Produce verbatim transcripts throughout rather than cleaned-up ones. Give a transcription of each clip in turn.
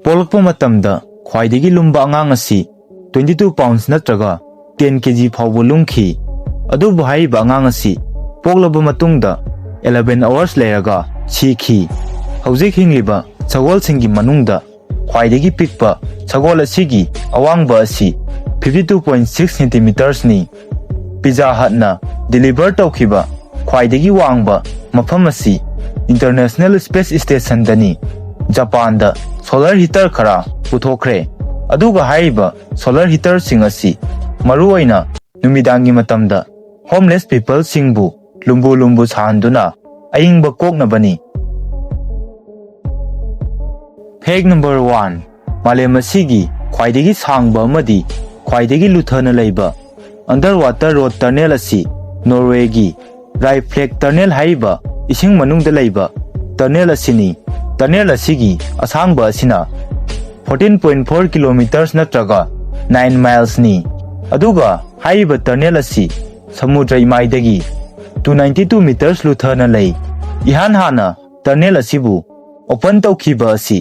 ꯄꯣꯛꯂꯛꯄ ꯃꯇꯝꯗ ꯈ꯭ꯋꯥꯏꯗꯒꯤ ꯂꯨꯝꯕ ꯑꯉꯥꯡ ꯑꯁꯤ twenty two pounds ꯅꯠꯇ꯭ꯔꯒ ten K G ꯐꯥꯎꯕ ꯂꯨꯝꯈꯤ꯫ ꯑꯗꯨꯕꯨ ꯍꯥꯏꯔꯤꯕ ꯑꯉꯥꯡ ꯑꯁꯤ ꯄꯣꯛꯂꯕ ꯃꯇꯨꯡꯗ eleven hours ꯂꯩꯔꯒ ꯁꯤꯈꯤ꯫ ꯍꯧꯖꯤꯛ ꯍꯤꯡꯂꯤꯕ ꯁꯒꯣꯜꯁꯤꯡꯒꯤ ꯃꯅꯨꯡꯗ ꯈ꯭ꯋꯥꯏꯗꯒꯤ ꯄꯤꯛꯄ ꯁꯒꯣꯜ ꯑꯁꯤꯒꯤ ꯑꯋꯥꯡꯕ ꯑꯁꯤ fifty two point six centimetersꯅꯤ꯫ ꯄꯤꯖꯥ ꯍꯠꯅ deliver ꯇꯧꯈꯤꯕ ꯈ꯭ꯋꯥꯏꯗꯒꯤ ꯋꯥꯡꯕ ꯃꯐꯝ ꯑꯁꯤ International Space Stationꯗꯅꯤ꯫ ꯖꯄꯥꯟꯗ solar heater ꯈꯔ ꯄꯨꯊꯣꯛꯈ꯭ꯔꯦ꯫ ꯑꯗꯨꯒ ꯍꯥꯏꯔꯤꯕ solar heaterꯁꯤꯡ ꯑꯁꯤ ꯃꯔꯨꯑꯣꯏꯅ ꯅꯨꯃꯤꯗꯥꯡꯒꯤ ꯃꯇꯝꯗ homeless peopleꯁꯤꯡꯕꯨ ꯂꯨꯝꯕꯨ ꯂꯨꯝꯕꯨ ꯁꯥꯍꯟꯗꯨꯅ ꯑꯏꯪꯕ ꯀꯣꯛꯅꯕꯅꯤ꯫ Fact number one, ꯃꯥꯂꯦꯝ ꯑꯁꯤꯒꯤ ꯈ꯭ꯋꯥꯏꯗꯒꯤ ꯁꯥꯡꯕ ꯑꯃꯗꯤ ꯈ꯭ꯋꯥꯏꯗꯒꯤ ꯂꯨꯊꯅ ꯂꯩꯕ underwater road tunnel ꯑꯁꯤ ꯅꯣꯔꯋꯦꯒꯤ Ryfylke Tunnel ꯍꯥꯏꯔꯤꯕ ꯏꯁꯤꯡ ꯃꯅꯨꯡꯗ ꯂꯩꯕ tunnel ꯑꯁꯤꯅꯤ꯫ Tunnel ꯑꯁꯤꯒꯤ ꯑꯁꯥꯡꯕ ꯑꯁꯤꯅ fourteen point four kilometers ꯅꯠꯇ꯭ꯔꯒ nine milesꯅꯤ꯫ ꯑꯗꯨꯒ ꯍꯥꯏꯔꯤꯕ tunnel ꯑꯁꯤ ꯁꯃꯨꯗ꯭ꯔ ꯏꯃꯥꯏꯗꯒꯤ two ninety two meters ꯂꯨꯊꯅ ꯂꯩ꯫ ꯏꯍꯥꯟ ꯍꯥꯟꯅ tunnel ꯑꯁꯤꯕꯨ open ꯇꯧꯈꯤꯕ ꯑꯁꯤ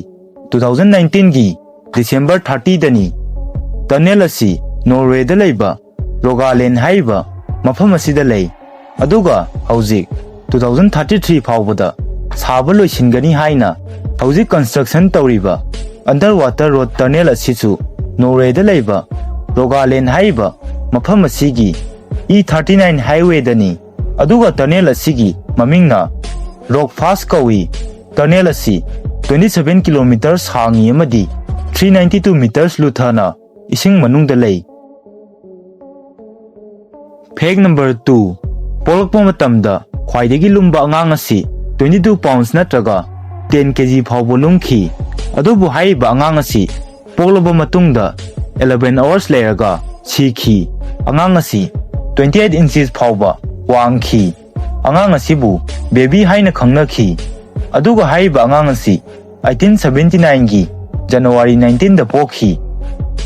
two thousand nineteenꯒꯤ December thirtyꯗꯅꯤ꯫ Tunnel ꯑꯁꯤ ꯅꯣꯔꯋꯦꯗ ꯂꯩꯕ Rogaland ꯍꯥꯏꯔꯤꯕ ꯃꯐꯝ ꯑꯁꯤꯗ ꯂꯩ꯫ ꯑꯗꯨꯒ ꯍꯧꯖꯤꯛ two thousand thirty three ꯐꯥꯎꯕꯗ ꯁꯥꯕ ꯂꯣꯏꯁꯤꯟꯒꯅꯤ ꯍꯥꯏꯅ ꯍꯧꯖꯤꯛ construction ꯇꯧꯔꯤꯕ underwater road tunnel ꯑꯁꯤꯁꯨ ꯅꯣꯔꯋꯦꯗ ꯂꯩꯕ Rogaland ꯍꯥꯏꯔꯤꯕ ꯃꯐꯝ ꯑꯁꯤꯒꯤ E thirty nine highwayꯗꯅꯤ꯫ ꯑꯗꯨꯒ tunnel ꯑꯁꯤꯒꯤ ꯃꯃꯤꯡꯅ Rogfast ꯀꯧꯏ꯫ Tunnel ꯑꯁꯤ twenty seven kilometers ꯁꯥꯡꯏ ꯑꯃꯗꯤ three ninety two meters ꯂꯨꯊꯅ ꯏꯁꯤꯡ ꯃꯅꯨꯡꯗ ꯂꯩ꯫ Fact number two, ꯄꯣꯛꯂꯛꯄ ꯃꯇꯝꯗ ꯈ꯭ꯋꯥꯏꯗꯒꯤ ꯂꯨꯝꯕ ꯑꯉꯥꯡ ꯑꯁꯤ twenty two pounds ꯅꯠꯇ꯭ꯔꯒ ten K G ꯐꯥꯎꯕ ꯂꯨꯝꯈꯤ꯫ ꯑꯗꯨꯕꯨ ꯍꯥꯏꯔꯤꯕ ꯑꯉꯥꯡ ꯑꯁꯤ ꯄꯣꯛꯂꯕ ꯃꯇꯨꯡꯗ eleven hours ꯂꯩꯔꯒ ꯁꯤꯈꯤ꯫ ꯑꯉꯥꯡ ꯑꯁꯤ twenty eight inches ꯐꯥꯎꯕ ꯋꯥꯡꯈꯤ꯫ ꯑꯉꯥꯡ ꯑꯁꯤꯕꯨ baby ꯍꯥꯏꯅ ꯈꯪꯅꯈꯤ꯫ ꯑꯗꯨꯒ ꯍꯥꯏꯔꯤꯕ ꯑꯉꯥꯡ ꯑꯁꯤ eighteen seventy nineꯒꯤ January nineteenꯗ ꯄꯣꯛꯈꯤ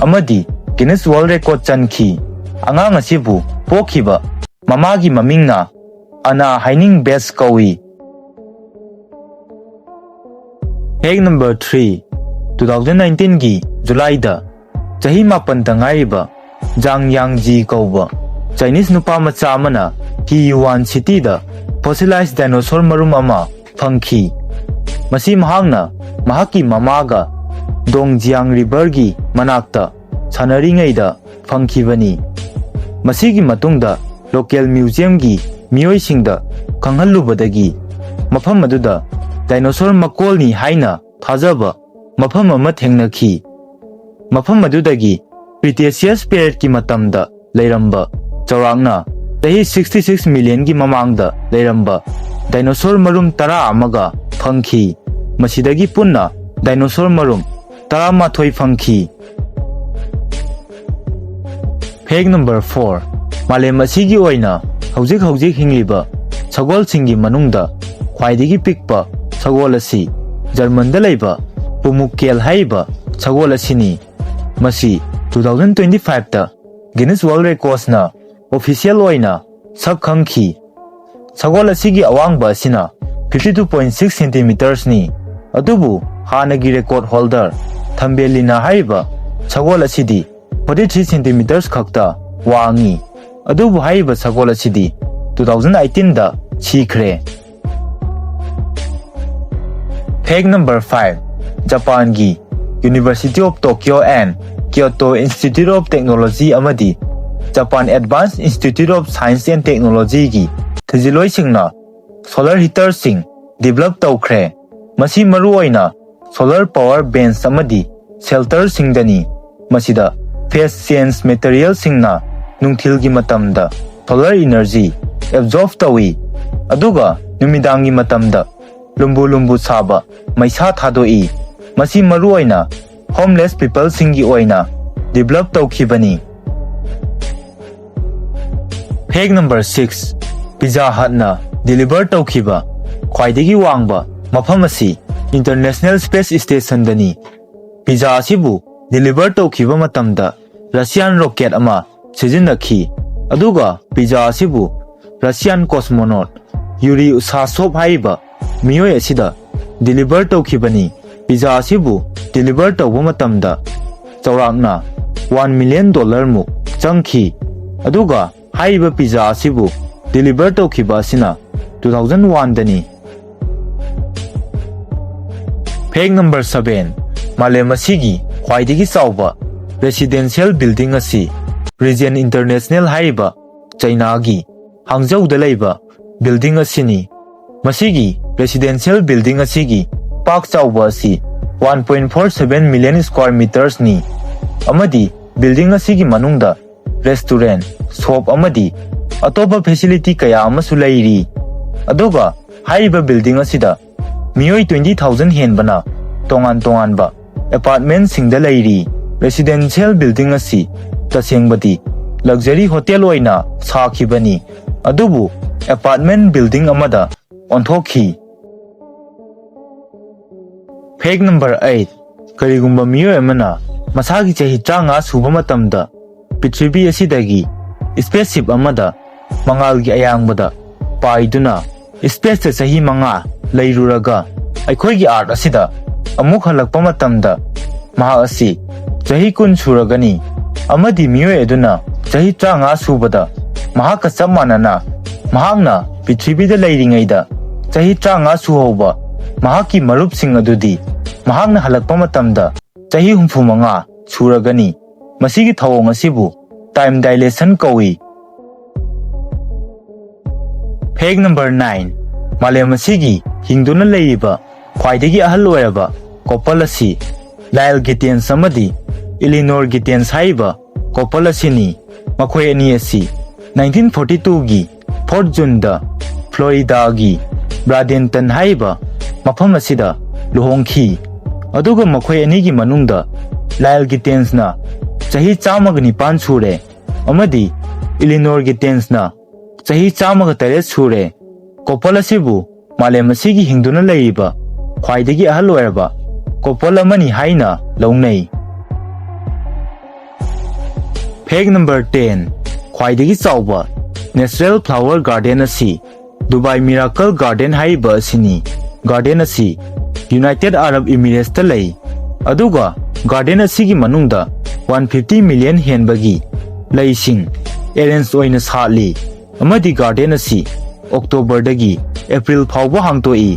ꯑꯃꯗꯤ Guinness World Record ꯆꯟꯈꯤ꯫ ꯑꯉꯥꯡ ꯑꯁꯤꯕꯨ ꯄꯣꯛꯈꯤꯕ ꯃꯃꯥꯒꯤ ꯃꯃꯤꯡꯅ Anna Heiningveld ꯀꯧꯏ꯫ Fact number three, two thousand nineteen ꯒꯤ July ꯗ ꯆꯍꯤ ꯃꯥꯄꯟꯇ ꯉꯥꯏꯔꯤꯕ ꯖꯥꯡ ꯌꯥꯡꯖꯤ ꯀꯧꯕ Chinese ꯅꯨꯄꯥ ꯃꯆꯥ ꯑꯃꯅ ꯍꯤꯌꯨꯋꯥꯟ City ꯗ fossilized dinosaur ꯃꯔꯨꯝ ꯑꯃ ꯐꯪꯈꯤ꯫ ꯃꯁꯤ ꯃꯍꯥꯛꯅ ꯃꯍꯥꯛꯀꯤ ꯃꯃꯥꯒ Dongjiang River ꯒꯤ ꯃꯅꯥꯛꯇ ꯁꯥꯟꯅꯔꯤꯉꯩꯗ ꯐꯪꯈꯤꯕꯅꯤ꯫ ꯃꯁꯤꯒꯤ ꯃꯇꯨꯡꯗ local museum ꯒꯤ ꯃꯤꯑꯣꯏꯁꯤꯡꯗ ꯈꯪꯍꯜꯂꯨꯕꯗꯒꯤ ꯃꯐꯝ ꯑꯗꯨꯗ dinosaur ꯃꯀꯣꯜꯅꯤ ꯍꯥꯏꯅ ꯊꯥꯖꯕ ꯃꯐꯝ ꯑꯃ ꯊꯦꯡꯅꯈꯤ꯫ ꯃꯐꯝ ꯑꯗꯨꯗꯒꯤ Cretaceous period ꯀꯤ ꯃꯇꯝꯗ ꯂꯩꯔꯝꯕ, ꯆꯥꯎꯔꯥꯛꯅ ꯆꯍꯤ sixty six million ꯒꯤ ꯃꯃꯥꯡꯗ ꯂꯩꯔꯝꯕ dinosaur ꯃꯔꯨꯝ ꯇꯔꯥ ꯑꯃꯒ ꯐꯪꯈꯤ꯫ ꯃꯁꯤꯗꯒꯤ ꯄꯨꯟꯅ dinosaur ꯃꯔꯨꯝ ꯇꯔꯥꯃꯥꯊꯣꯏ ꯐꯪꯈꯤ꯫ Fact number four, ꯃꯥꯂꯦꯝ ꯑꯁꯤꯒꯤ ꯑꯣꯏꯅ ꯍꯧꯖꯤꯛ ꯍꯧꯖꯤꯛ ꯍꯤꯡꯂꯤꯕ ꯁꯒꯣꯜꯁꯤꯡꯒꯤ ꯃꯅꯨꯡꯗ ꯈ꯭ꯋꯥꯏꯗꯒꯤ ꯄꯤꯛꯄ ꯁꯒꯣꯜ ꯑꯁꯤ ꯖꯔꯃꯟꯗ ꯂꯩꯕ Pumuckl ꯍꯥꯏꯔꯤꯕ ꯁꯒꯣꯜ ꯑꯁꯤꯅꯤ꯫ ꯃꯁꯤ two thousand twenty five ꯇ Guinness World Records ꯅ official ꯑꯣꯏꯅ ꯁꯛ ꯈꯪꯈꯤ꯫ ꯁꯒꯣꯜ ꯑꯁꯤꯒꯤ ꯑꯋꯥꯡꯕ ꯑꯁꯤꯅ fifty two point six centimeters ꯅꯤ, ꯑꯗꯨꯕꯨ ꯍꯥꯟꯅꯒꯤ record holder Thumbelina ꯍꯥꯏꯔꯤꯕ ꯁꯒꯣꯜ ꯑꯁꯤꯗꯤ forty three centimeters ꯈꯛꯇ ꯋꯥꯡꯉꯤ꯫ ꯑꯗꯨꯕꯨ ꯍꯥꯏꯔꯤꯕ ꯁꯒꯣꯜ ꯑꯁꯤꯗꯤ two thousand eighteen ꯗ ꯁꯤꯈ꯭ꯔꯦ꯫ Fact number five, ꯖꯄꯥꯟꯒꯤ University of Tokyo and Kyoto Institute of Technology ꯑꯃꯗꯤ Japan Advanced Institute of Science and Technology ꯒꯤ ꯊꯤꯖꯤꯜꯂꯣꯏꯁꯤꯡꯅ solar heater ꯁꯤꯡ develop ꯇꯧꯈ꯭ꯔꯦ꯫ ꯃꯁꯤ ꯃꯔꯨꯑꯣꯏꯅ solar power bench ꯑꯃꯗꯤ shelter ꯁꯤꯡꯗꯅꯤ꯫ ꯃꯁꯤꯗ phase change material ꯁꯤꯡꯅ ꯅꯨꯡꯊꯤꯜꯒꯤ ꯃꯇꯝꯗ solar energy absorb ꯇꯧꯏ, ꯑꯗꯨꯒ ꯅꯨꯃꯤꯗꯥꯡꯒꯤ ꯃꯇꯝꯗ ꯂꯨꯝꯕꯨ ꯂꯨꯝꯕꯨ ꯁꯥꯕ ꯃꯩꯁꯥ ꯊꯥꯗꯣꯛꯏ꯫ ꯃꯁꯤ ꯃꯔꯨꯑꯣꯏꯅ homeless people ꯁꯤꯡꯒꯤ ꯑꯣꯏꯅ develop ꯇꯧꯈꯤꯕꯅꯤ꯫ Fact number six, Pizza Hut ꯅ deliver ꯇꯧꯈꯤꯕ ꯈ꯭ꯋꯥꯏꯗꯒꯤ ꯋꯥꯡꯕ ꯃꯐꯝ ꯑꯁꯤ International Space Station ꯗꯅꯤ꯫ Pizza ꯑꯁꯤꯕꯨ deliver ꯇꯧꯈꯤꯕ ꯃꯇꯝꯗ Russian rocket ꯑꯃ ꯁꯤꯖꯤꯟꯅꯈꯤ, ꯑꯗꯨꯒ pizza ꯑꯁꯤꯕꯨ Russian cosmonaut Yuri Usashov ꯍꯥꯏꯔꯤꯕ ꯃꯤꯑꯣꯏ ꯑꯁꯤꯗ deliver ꯇꯧꯈꯤꯕꯅꯤ꯫ ꯄꯤꯖꯥ ꯑꯁꯤꯕꯨ ꯗꯤꯂꯤꯚꯔ ꯇꯧꯕ ꯃꯇꯝꯗ ꯆꯥꯎꯔꯥꯛꯅ ꯋꯥꯟ ꯃꯤꯂꯤꯌꯟ ꯗꯣꯂꯔꯃꯨꯛ ꯆꯪꯈꯤ꯫ ꯑꯗꯨꯒ ꯍꯥꯏꯔꯤꯕ ꯄꯤꯖꯥ ꯑꯁꯤꯕꯨ ꯗꯤꯂꯤꯚꯔ ꯇꯧꯈꯤꯕ ꯑꯁꯤꯅ ꯇꯨ ꯊꯥꯎꯖꯟ ꯋꯥꯟꯗꯅꯤ꯫ ꯐꯦꯛ ꯅꯝꯕꯔ ꯁꯚꯦꯟ, ꯃꯥꯂꯦꯝ ꯑꯁꯤꯒꯤ ꯈ꯭ꯋꯥꯏꯗꯒꯤ ꯆꯥꯎꯕ ꯔꯦꯁꯤꯗꯦꯟꯁꯤꯌꯦꯜ ꯕꯤꯜꯗꯤꯡ ꯑꯁꯤ ꯔꯤꯖꯦꯟ ꯏꯟꯇꯔꯅꯦꯁꯅꯦꯜ ꯍꯥꯏꯔꯤꯕ ꯆꯩꯅꯥꯒꯤ ꯍꯥꯡꯖꯧꯗ ꯂꯩꯕ ꯕꯤꯜꯗꯤꯡ ꯑꯁꯤꯅꯤ꯫ ꯃꯁꯤꯒꯤ ꯔꯦꯁꯤꯗꯦꯟꯁꯤꯌꯦꯜ ꯕꯤꯜꯗꯤꯡ ꯑꯁꯤꯒꯤ ꯄꯥꯛ ꯆꯥꯎꯕ ꯑꯁꯤ one point four seven million square ꯃꯤꯇꯔꯁꯅꯤ ꯑꯃꯗꯤ ꯕꯤꯜꯗꯤꯡ ꯑꯁꯤꯒꯤ ꯃꯅꯨꯡꯗ ꯔꯦꯁꯇꯨꯔꯦꯟ, ꯁꯣꯞ ꯑꯃꯗꯤ ꯑꯇꯣꯞꯄ ꯐꯦꯁꯤꯂꯤꯇꯤ ꯀꯌꯥ ꯑꯃꯁꯨ ꯂꯩꯔꯤ꯫ ꯑꯗꯨꯒ ꯍꯥꯏꯔꯤꯕ ꯕꯤꯜꯗꯤꯡ ꯑꯁꯤꯗ ꯃꯤꯑꯣꯏ ꯇ꯭ꯋꯦꯟꯇꯤ ꯊꯥꯎꯖꯟ ꯍꯦꯟꯕꯅ ꯇꯣꯉꯥꯟ ꯇꯣꯉꯥꯟꯕ ꯑꯦꯄꯥꯔꯠꯃꯦꯟꯁꯤꯡꯗ ꯂꯩꯔꯤ꯫ ꯔꯦꯁꯤꯗꯦꯟꯁꯤꯌꯦꯜ ꯕꯤꯜꯗꯤꯡ ꯑꯁꯤ ꯇꯁꯦꯡꯕꯗꯤ ꯂꯛꯖꯔꯤ ꯍꯣꯇꯦꯜ ꯑꯣꯏꯅ ꯁꯥꯈꯤꯕꯅꯤ, ꯑꯗꯨꯕꯨ ꯑꯦꯄꯥꯔꯠꯃꯦꯟ ꯕꯤꯜꯗꯤꯡ ꯑꯃꯗ ꯑꯣꯟꯊꯣꯛꯈꯤ꯫ ꯐꯦꯛ ꯅꯝꯕꯔ ꯑꯩꯠ, ꯀꯔꯤꯒꯨꯝꯕ ꯃꯤꯑꯣꯏ ꯑꯃꯅ ꯃꯁꯥꯒꯤ ꯆꯍꯤ ꯇꯔꯥꯃꯉꯥ ꯁꯨꯕ ꯃꯇꯝꯗ ꯄ꯭ꯔꯤꯊꯤꯕꯤ ꯑꯁꯤꯗꯒꯤ ꯁ꯭ꯄꯦꯁꯁꯤꯞ ꯑꯃꯗ ꯃꯉꯥꯜꯒꯤ ꯑꯌꯥꯡꯕꯗ ꯄꯥꯏꯗꯨꯅ ꯁ꯭ꯄꯦꯁꯇ ꯆꯍꯤ ꯃꯉꯥ ꯂꯩꯔꯨꯔꯒ ꯑꯩꯈꯣꯏꯒꯤ ꯑꯥꯔꯊ ꯑꯁꯤꯗ ꯑꯃꯨꯛ ꯍꯜꯂꯛꯄ ꯃꯇꯝꯗ ꯃꯍꯥꯛ ꯑꯁꯤ ꯆꯍꯤ ꯀꯨꯟ ꯁꯨꯔꯒꯅꯤ, ꯑꯃꯗꯤ ꯃꯤꯑꯣꯏ ꯑꯗꯨꯅ ꯆꯍꯤ ꯇꯔꯥꯃꯉꯥ ꯁꯨꯕꯗ ꯃꯍꯥꯛꯀ ꯆꯞ ꯃꯥꯟꯅꯅ ꯃꯍꯥꯛꯅ ꯄ꯭ꯔꯤꯊꯤꯕꯤꯗ ꯂꯩꯔꯤꯉꯩꯗ ꯆꯍꯤ ꯇꯔꯥꯃꯉꯥ ꯁꯨꯍꯧꯕ ꯃꯍꯥꯛꯀꯤ ꯃꯔꯨꯞꯁꯤꯡ ꯑꯗꯨꯗꯤ ꯃꯍꯥꯛꯅ ꯍꯜꯂꯛꯄ ꯃꯇꯝꯗ ꯆꯍꯤ ꯍꯨꯝꯐꯨ ꯃꯉꯥ ꯁꯨꯔꯒꯅꯤ꯫ ꯃꯁꯤꯒꯤ ꯊꯧꯑꯣꯡ ꯑꯁꯤꯕꯨ ꯇꯥꯏꯝ ꯗꯥꯏꯂꯦꯁꯟ ꯀꯧꯏ꯫ ꯐꯦꯛ ꯅꯝꯕꯔ ꯅꯥꯏꯟ, ꯃꯥꯂꯦꯝ ꯑꯁꯤꯒꯤ ꯍꯤꯡꯗꯨꯅ ꯂꯩꯔꯤꯕ ꯈ꯭ꯋꯥꯏꯗꯒꯤ ꯑꯍꯜ ꯑꯣꯏꯔꯕ ꯀꯣꯄꯜ ꯑꯁꯤ ꯂꯥꯏꯜ ꯒꯤꯇꯦꯟꯁ ꯑꯃꯗꯤ ꯏꯂꯤꯅꯣꯔ ꯒꯤꯇꯦꯟꯁ ꯍꯥꯏꯔꯤꯕ ꯀꯣꯄꯜ ꯑꯁꯤꯅꯤ꯫ ꯃꯈꯣꯏ ꯑꯅꯤ ꯑꯁꯤ ꯅꯥꯏꯟꯇꯤꯟ ꯐꯣꯔꯇꯤ ꯇꯨꯒꯤ ꯐꯣꯔꯠ ꯖꯨꯟꯗ ꯐ꯭ꯂꯣꯔꯤꯗꯥꯒꯤ ꯕ꯭ꯔꯥꯗꯦꯟꯇꯟ ꯍꯥꯏꯔꯤꯕ ꯃꯐꯝ ꯑꯁꯤꯗ ꯂꯨꯍꯣꯡꯈꯤ꯫ ꯑꯗꯨꯒ ꯃꯈꯣꯏ ꯑꯅꯤꯒꯤ ꯃꯅꯨꯡꯗ ꯂꯥꯏꯜ ꯒꯤꯇꯦꯟꯁꯅ ꯆꯍꯤ ꯆꯥꯝꯃꯒ ꯅꯤꯄꯥꯟ ꯁꯨꯔꯦ ꯑꯃꯗꯤ ꯏꯂꯤꯅꯣꯔ ꯒꯤꯇꯦꯟꯁꯅ ꯆꯍꯤ ꯆꯥꯝꯃꯒ ꯇꯔꯦꯠ ꯁꯨꯔꯦ꯫ ꯀꯣꯄꯜ ꯑꯁꯤꯕꯨ ꯃꯥꯂꯦꯝ ꯑꯁꯤꯒꯤ ꯍꯤꯡꯗꯨꯅ ꯂꯩꯔꯤꯕ ꯈ꯭ꯋꯥꯏꯗꯒꯤ ꯑꯍꯜ ꯑꯣꯏꯔꯕ ꯀꯣꯄꯜ ꯑꯃꯅꯤ ꯍꯥꯏꯅ ꯂꯧꯅꯩ꯫ ꯐꯦꯛ ꯅꯝꯕꯔ ꯇꯦꯟ, ꯈ꯭ꯋꯥꯏꯗꯒꯤ ꯆꯥꯎꯕ ꯅꯦꯆꯔꯦꯜ ꯐ꯭ꯂꯥꯋꯔ ꯒꯥꯔꯗꯦꯟ ꯑꯁꯤ ꯗꯨꯕꯥꯏ ꯃꯤꯔꯥꯀꯜ ꯒꯥꯔꯗꯦꯟ ꯍꯥꯏꯔꯤꯕ ꯑꯁꯤꯅꯤ꯫ ꯒꯥꯔꯗꯦꯟ ꯑꯁꯤ United Arab Emirates ꯇ ꯂꯩ, ꯑꯗꯨꯒ garden ꯑꯁꯤꯒꯤ ꯃꯅꯨꯡꯗ one fifty million ꯍꯦꯟꯕꯒꯤ ꯂꯩꯁꯤꯡ arrange ꯑꯣꯏꯅ ꯁꯥꯠꯂꯤ, ꯑꯃꯗꯤ garden ꯑꯁꯤ October ꯗꯒꯤ April ꯐꯥꯎꯕ ꯍꯥꯡꯗꯣꯛꯏ꯫